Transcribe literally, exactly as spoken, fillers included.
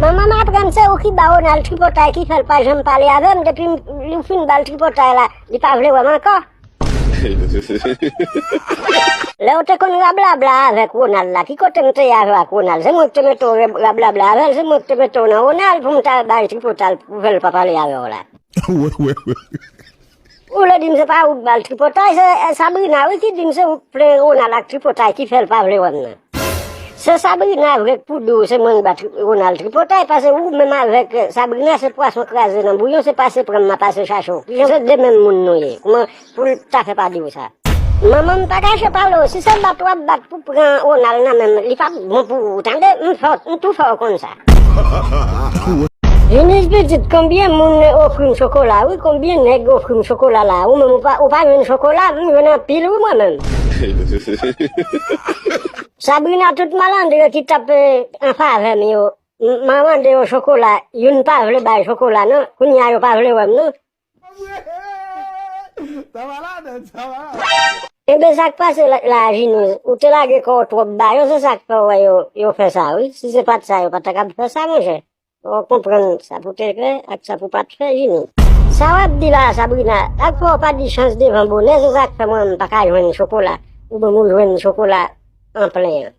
Manman m aprann se ou ki ba Ronald tripotay ki fè l pa janm pale avè m. Depi m- li fin ba l tripotay la, li pa vle wè m ankò. Lè w te konn rablabla avèk Ronald la, ki kote m te ye avè w ak Ronald? Se mwen ki te mete w re- rablabla avè l, se mwen ki te mete w nan Ronald pou m ta bay tripotay pou fè l pa pale avè w la. Ou vle di m se pa ou k ba l tripotay, se eh, Sabrina wi ki di m se ou k plen Ronald ak tripotay ki fè l pa vle wè m nan. Se Sabrina vre k pou di w se mwen k ba tri- Ronald tripotay, paske ou menm avèk eh, Sabrina se pwason kraze nan bouyon, se pase pran m nan pase chache w. Kijan se de menm moun nou ye? Kouman pou l ta fè pa di w sa? Manman m pa kache pale w, si se bat w ap bat pou pran Ronald nan men m, li p ap bon pou ou, tande? M fè w, m tou fè w konn sa. Vinis pitit, konbyen moun ofri m chokola? Wi, konbyen nèg ofri m chokola la? Ou menm ou pa, ou pa jwenn chokola, m jwenn anpil wi mwen menm. Sabrina, tout malandre ki t ap eh, an favè m yo, m- m a mande yo chokola, youn pa vle bay chokola non, kounye a yo pa vle wè m non. Sa malad, sa malad. Enben sa k pase la, la Jini, ou te lage kò w twòp ba yo, se sa k fè w wè yo, yo fè sa wi. Si se pa t sa, yo pa ta kab fè sa monchè. Ou konprann sa pou te fè ak sa pou pa t fè, Jini. Sa w ap di la, Sabrina, ak fè w pa di chans devan bonè, se sa k fè mwen m pa ka jwenn chokola. Ou menm ou jwenn chokola an plen an.